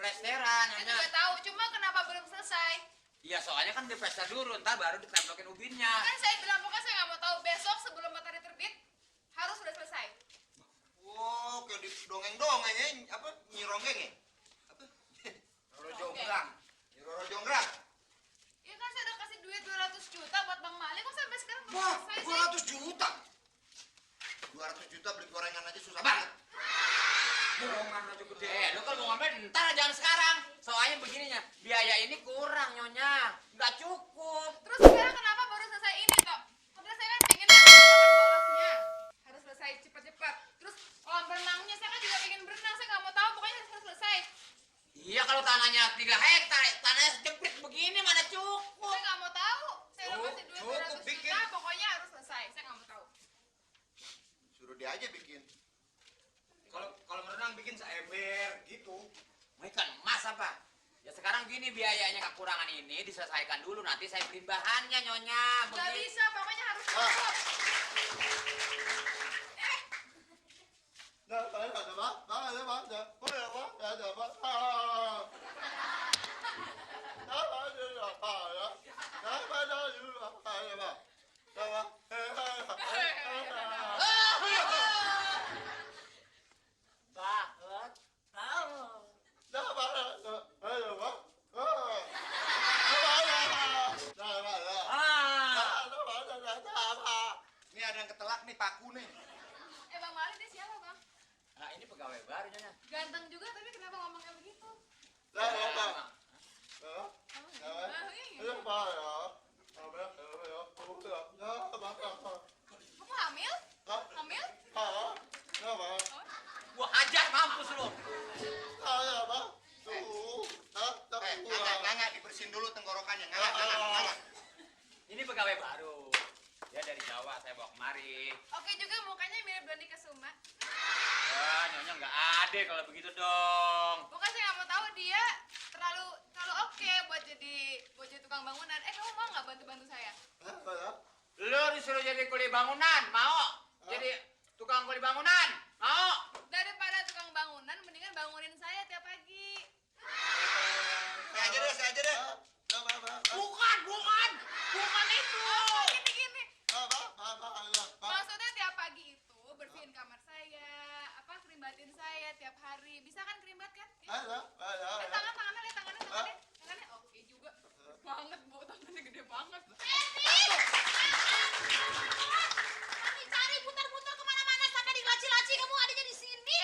plesteran. Saya juga tahu, cuma kenapa belum selesai? Iya, soalnya kan di plester dulu, ntar baru ditempelin ubinnya. Kan saya bilang pokoknya saya nggak mau tahu, besok sebelum matahari terbit harus sudah selesai. Oh, kayak di dongeng-dongeng ya, apa? Nyironggeng ya? Apa? Roro Jonggrang. Roro Jonggrang. Ya kan saya udah kasih duit 200 juta buat Bang Mali, kok sampai sekarang belum Wah, selesai sih? 200 juta. 200 juta beli gorengan aja susah banget. Bohongan aja gede. Lu kalau mau ngambil ntar jangan sekarang. Soalnya begininya, biaya ini kurang nyonya, nggak cukup. Terus sekarang kenapa baru selesai ini toh? Padahal saya kan pengen makan bolosnya harus selesai cepat-cepat. Terus kolam berenangnya saya kan juga pengen berenang, saya nggak mau tahu, pokoknya harus selesai. Iya kalau tanahnya 3 hektar, tanahnya sejepit begini mana cukup. Saya nggak mau tahu. Saya udah kasih duit Cukup, 200 bikin. juta, pokoknya harus selesai. Saya nggak mau tahu. Suruh dia aja bikin. Kalau berenang bikin seember gitu. Mau ikan emas apa? Ya sekarang gini biayanya kekurangan ini diselesaikan dulu, nanti saya beli bahannya nyonya. Nggak Begini. bisa, pokoknya harus cukup. Banget. Ini ada yang ketelak nih, paku nih. Bang Mali dia siapa bang? Nah ini pegawai baru nyonya. Ganteng juga, tapi kenapa ngomongnya begitu? Kamu hamil? Hamil? Gua hajar mampus lu. Nggak, dibersihin dulu tenggorokannya. Nggak. Ini pegawai baru. Ya dari Jawa saya bawa kemari. Oke juga mukanya mirip Doni Kesuma. Wah nyonya nggak ada kalau begitu dong. Pokoknya saya nggak mau tahu dia terlalu oke buat jadi tukang bangunan. Kamu mau nggak bantu saya? Lu disuruh jadi kuli bangunan, mau? Jadi tukang kuli bangunan, mau? Daripada tukang bangunan, mendingan bangunin saya tiap pagi. Saya aja deh. Bukan itu. Gini. Maksudnya tiap pagi itu bersihin kamar saya, kerimbatin saya tiap hari. Bisa kan kerimbat kan? Tangannya. Tangannya oke juga. Banget bu, tangannya gede banget. Kami cari putar-putar kemana-mana sampai di laci-laci kamu adanya di sini.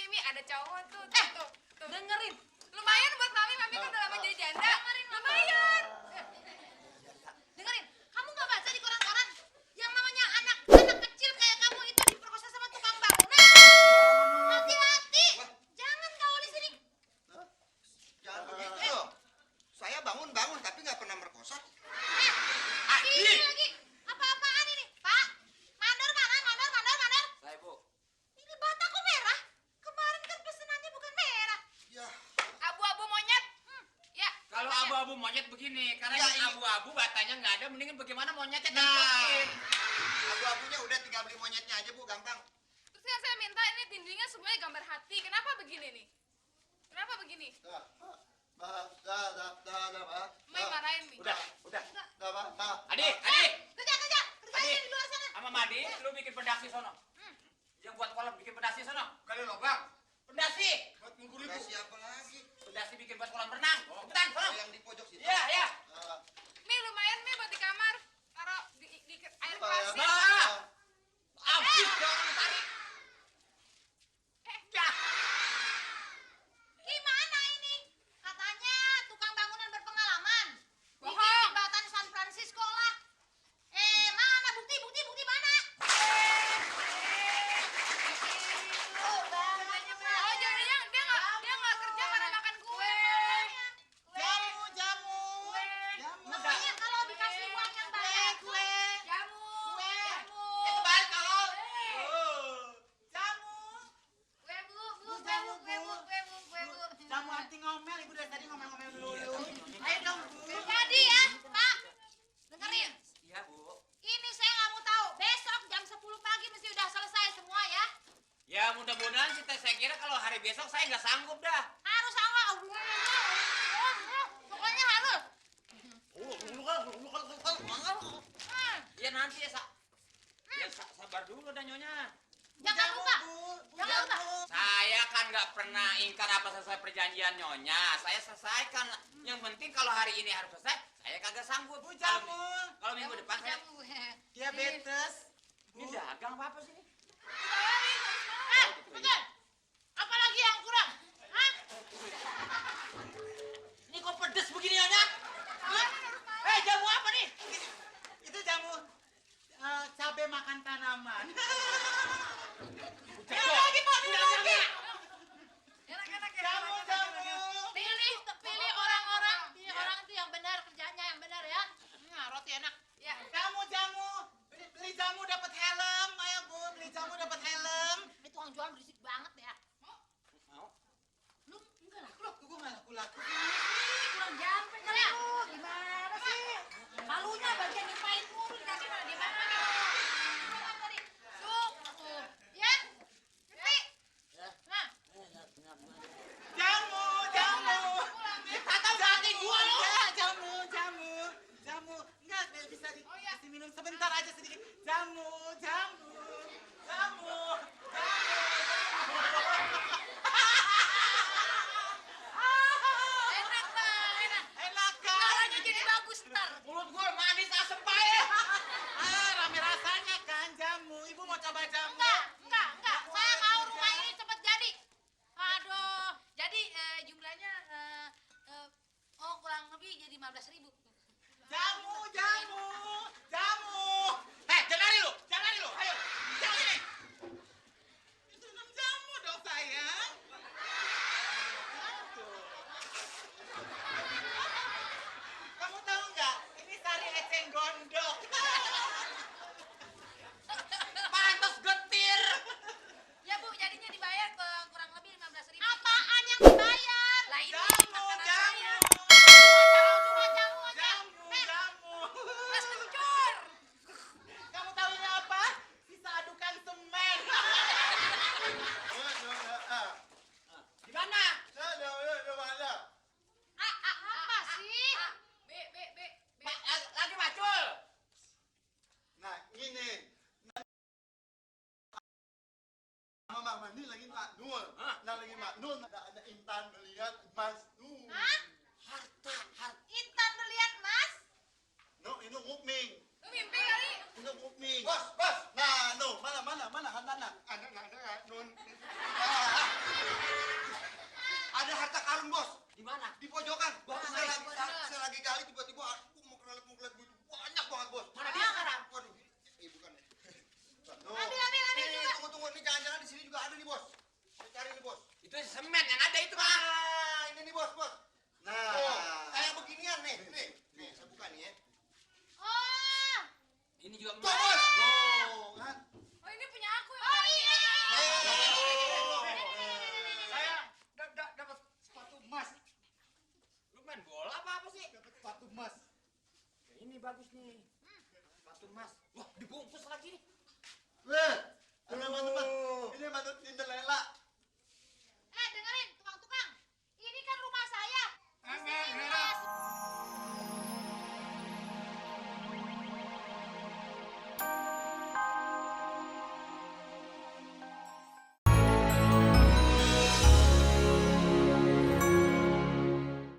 Mi, ada cowok tuh. Tuh. Dengerin. Lumayan buat mami kan udah lama jadi janda. Lumayan. Dengerin. Kamu nggak baca di koran-koran yang namanya anak kecil kayak kamu itu diperkosa sama tukang bangunan. Hati-hati. Jangan kau di sini. Jangan begitu dong. Saya bangun tapi nggak pernah merkosa. Ini lagi apa-apaan ini, Pak? Mandor mana? Mandor. Saya bu. Ini bata kok merah? Kemarin kan pesenannya bukan merah. Ya, Abu-abu monyet. Ya. Kalau makanya. abu-abu monyet begini, karena Ya, ini ini- abu-abu batanya nggak ada, mendingan bagaimana monyetnya Nah. dimasukin. abu-abunya udah tinggal beli monyetnya aja, Bu, gampang. Terus yang saya minta ini dindingnya semuanya gambar hati. Kenapa begini nih? Kenapa begini? Mai marahin nih. Udah. Nah, Adik. Kerja Adi. di luar sana. Sama Madi, lu bikin pedasi sono. Yang buat kolam bikin pedasi sono. Kali lobang. Pendasi. Buat mengkulit. kasih apa lagi? Pendasi bikin buat kolam renang. Cepetan, sono. Yang di pojok situ. Iya. Mi lumayan Mi buat di kamar. Taruh di air Apa ya? pasir. Nah. Abis dong tadi. Ya. Gimana ini? Katanya tukang bangunan berpengalaman. Bikin Bohong. jembatan San Francisco lah. Mana bukti mana? Oh jadinya dia nggak kerja karena makan kue. Jamu. Makanya kalau dikasih uang yang banyak, Jamu. Itu balik kalau. Jamu. Kue bu. Jamu anti ngomel. Ibu dari tadi ngomel-ngomel dulu. Ayo dong, Bu. Jadi ya, Pak. Dengerin. Iya, Bu. Ini saya nggak mau tahu. Besok jam 10 pagi mesti udah selesai semua ya. Ya mudah-mudahan sih saya kira kalau hari besok saya nggak sanggup dah. Harus sama. nanti ya, sabar dulu dah Nyonya. Jangan lupa. Jangan lupa. Saya kan nggak pernah ingkar apa selesai perjanjian Nyonya. Saya selesaikan. Yang penting kalau hari ini harus selesai, saya kagak sanggup. Bu jamu. Kalau minggu depan saya Diabetes. ini dagang apa sih ini? Betul. Apalagi yang kurang? Hah? Ini kok pedes begini Nyonya? Jamu apa nih? Itu jamu cabe makan tanaman. Lagi Pak, lagi. Jamu. Pilih orang-orang itu yang benar kerjanya yang benar ya. Roti enak. Ya. Jamu. Beli jamu dapat helm. Ayo Bu, beli jamu dapat helm. Ini tukang jual berisik banget ya. Mau? Lu enggak lah. Gue nggak laku. Kurang jampen kan ya? Gimana sih? Malunya bagian nyumpain mulu dikasih mana dia makan. Ya? Ngerti? Nah. Jamu. Kata berarti gua lu. Ya, jamu. Enggak, bisa diminum sebentar aja sedikit. Jamu. Enak lah, enak. Enak kan? Caranya jadi bagus ntar. Mulut gua manis asem pahit. Rame rasanya kan jamu. Ibu mau coba jamu? Enggak. Saya mau rumah ini cepat jadi. Aduh. Jadi jumlahnya kurang lebih jadi 15.000. Jamu. Jangan lu. Ayo. Jangan ini. Itu minum jamu dong sayang. Kamu tahu nggak? Ini sari eceng gondok. Pantes getir. Ya Bu, jadinya dibayar kurang lebih 15.000. Apaan yang dibayar? Lah ini makanan saya. Cuma jamu aja. Jamu. Mas kencur. Kamu tahu ini apa? Sisa adukan semen. Di mana? Apa sih? B. Lagi macul. Nah, ini. Mama ini lagi Mak Nur. Nah, lagi Mak Nur ada Intan melihat Mas Nur. Hah? Intan berlian Mas? No, ini Mukming. Lu mimpi kali? Ini Mukming. Bos. Nah, no, mana Hanana? Ada Nun. Ada harta karun, Bos. Di mana? Di pojokan. Saya lagi gali tiba-tiba aku mau kenalit begitu banyak banget, Bos. Mana dia sekarang? Waduh, bukan ya. No. Ambil Ini, juga. tunggu, ini jangan-jangan di sini juga ada nih, Bos. Saya cari nih, Bos. Itu semen yang ada itu mah. Ini nih, Bos. Nah, kayak beginian nih. Nih, saya buka nih ya. Oh. Ini juga Tuh, Bos. Tuh, kan? Oh ini punya aku ya. Oh iya. Saya dapat sepatu emas. Lu main bola apa sih? Dapat sepatu emas. Ini bagus nih. Sepatu emas. Wah, dibungkus lagi nih.